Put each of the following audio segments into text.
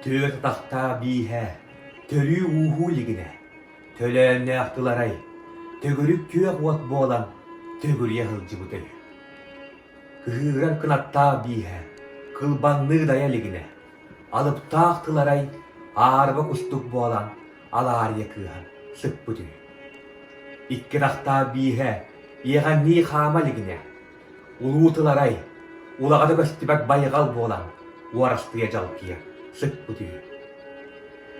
Түөрт атахтаах бииһэ, төрүү-ууһуу илигинэ, төлөөннөөх тыларай, төгүрүк күөх уот буолан төгүрүйэ сылдьыбыта үһү. Кыһыырар кынаттаах бииһэ, кылбаҥныы дайа илигинэ, алыптаах тыларай аарыба кустук буолан алаарыйа кыыһан сыппыт үһү. Икки атахтаах бииһэ иэҕэҥнии хаама илигинэ, Улуу тыл арай, улаҕата көстүбэт байҕал буолан, уорастыйа дьалкыйа сыппыт үһү.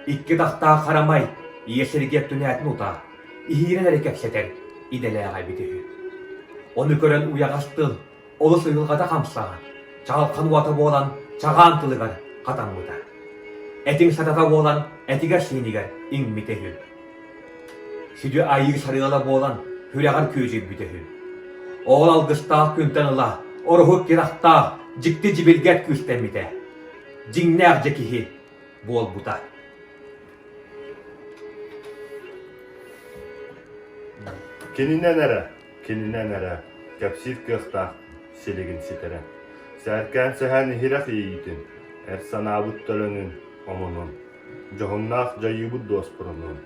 Икки атахтаах харамай ийэ сиргэ түнээтин утаа, иһиирэн эрэ кэпсэтэр идэлээҕэ эбит үһү. Ону көрөн уйаҕас тыл олус уйулҕата хамсаан, чаҕылхан уота буолан чаҕаан тылыгар хатаммыта. Этиҥ сатата буолан этигэр-сиинигэр иҥмитэ үһү. Сүдү айыы сарыала буолан сүрэҕэр күөдьүйбүтэ үһү. Ол алгыстаах күнтэн ыла ороһу кирахтаах дьикти дьибилгэт күүстэммитэ. Дьиҥнээх дьэ киһи буолбута. Кининэн эрэ, кининэн эрэ кэпсиир кыахтаах силигин ситэрэ. Сээркээн сэһэн иһирэх иэйиитин, эр санаабыт төлөнүн, омунун. Дьоһуннаах дьайыыбыт дуоспурунун.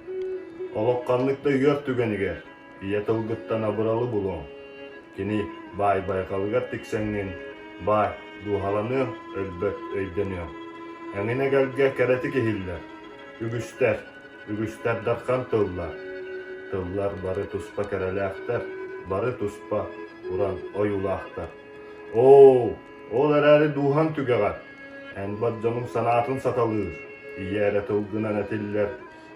Олох ханнык да ыар түгэнигэр ийэ тылгыттан абыралы булуоҥ. Кини баай байҕалыгар тиксэҥҥин, баай дууһаланыаҥ, өлбөт өйдөнүөҥ. Эҥин эгэлгэ кэрэтик иһиллэр. Үгүстэр, үгүстэр дархан тыллар. Тыллар бары туспа кэрэлээхтэр, бары туспа уран ойуулаахтар. Оо, ол эрээри дууһаҥ түгэҕэр Эн бар дьонуҥ санаатын саталыыр, ийэ эрэ тылгынан этиллэр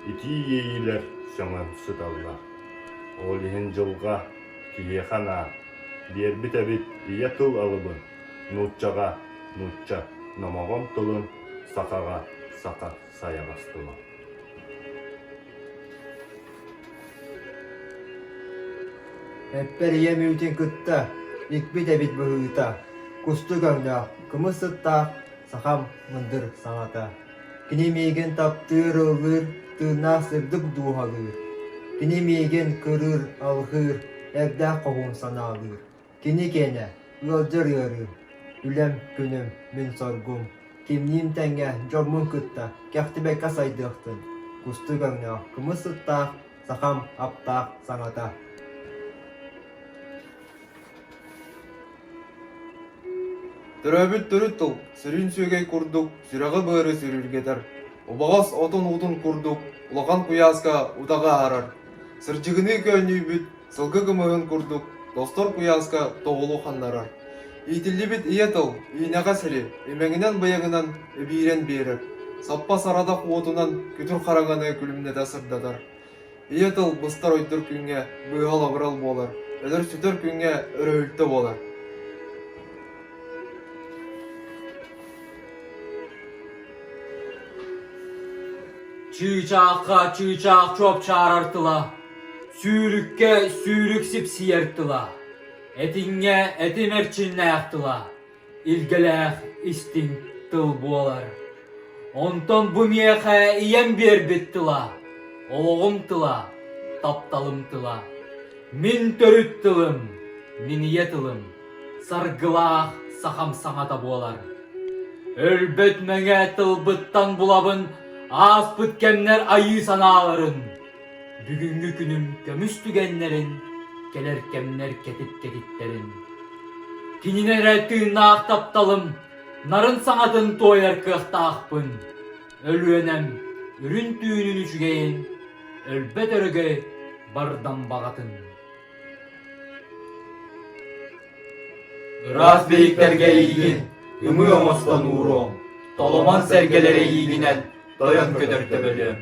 итии иэйиилэр сөҥөн сыталлар. Ол иһин дьылҕа киһиэхэ анаан биэрбит эбит ийэ тыл алыбын, нууччаҕа нуучча номоҕон тылын, сахаҕа саха сайаҕас тыла. Эппэр ийэм үүтүн кытта икпит эбит быһыыта, кустук өҥнөөх, кымыс сыттаах сахам мындыр саҥата. Кини миигин таптыыр, ыллыыр, тыыннаах сырдык дууһалыыр. Кини миигин кырыыр, алҕыыр, эрдээх хоһуун санаалыыр. Кини киэнэ, ыалдьар ыарыым, үлэм, күнүм, мин соргум, кимниин тэҥҥэ дьоммун кытта кэхтибэккэ сайдыахтын, кустук өҥнөөх, кымыс сыттаах сахам аптаах саҥата. Төрөөбүт төрүт тыл сүрүн сүөгэй курдук сүрэҕи-быары сүрүргэтэр, убаҕас отун уутун курдук улахан куйааска утаҕы аһарар, сырдьыгыныы көөнньүйбүт сылгы кымыһын курдук тостор куйааска тоҕулу ханнарар. Иитиллибит ийэ тыл иинэҕэ сири имэҥинэн-быйаҥынан эбиирэн биэрэр, саппас арадах уотунан күтүр хараҥаны күлүмнэтэ сырдатар. Ийэ тыл быстар-ойдор күҥҥэ быыһал-абырал буолар, өлөр-сүтэр күҥҥэ өрөһүлтэ буолар. Чыычаахха чыычаах чуопчаарар тыла, сүүрүккэ сүүрүк сипсийэр тыла, этиҥҥэ этим эрчимнээх тыла, илгэлээх истиҥ тыл буолар. Онтон бу миэхэ ийэм биэрбит тыла, олоҕум тыла, тапталым тыла. Мин төрүт тылым, мин ийэ тылым, саргылаах сахам саҥата буолар. Өлбөт мэҥэ тылбыттан булабын ааспыт кэмнэр айыы санааларын, бүгүҥҥү күнүм көмүс түгэннэрин, кэлэр кэмнэр кэтит кэтиттэрин. Кинини эрэ тыыннаах тапталым нарын саҥатын туойар кыахтаахпын. Өлүөнэм үрүн түүнүн үчүгэйин, өлбөт өрөгөй бардам баҕатын. Ыраас биһиктэргэ эйиигин ымыы оҥостон ууруом, толомон сэргэлэр эйиигинэн тойон көтөр төбөлүөм.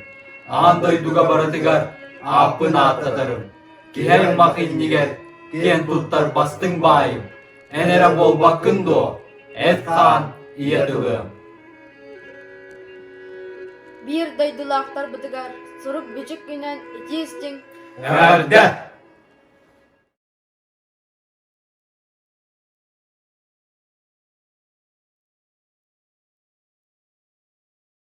Аан дойдуга барытыгар ааппын ааттатарым, киһи аймах иннигэр киэн туттар бастыҥ баайым, эн эрэ буолбаккын дуо, эт-хаан ийэ тылыам. Биир дойдулаахтарбытыгар сурук-бичик күнэн итии-истиҥ Эҕэрдэ!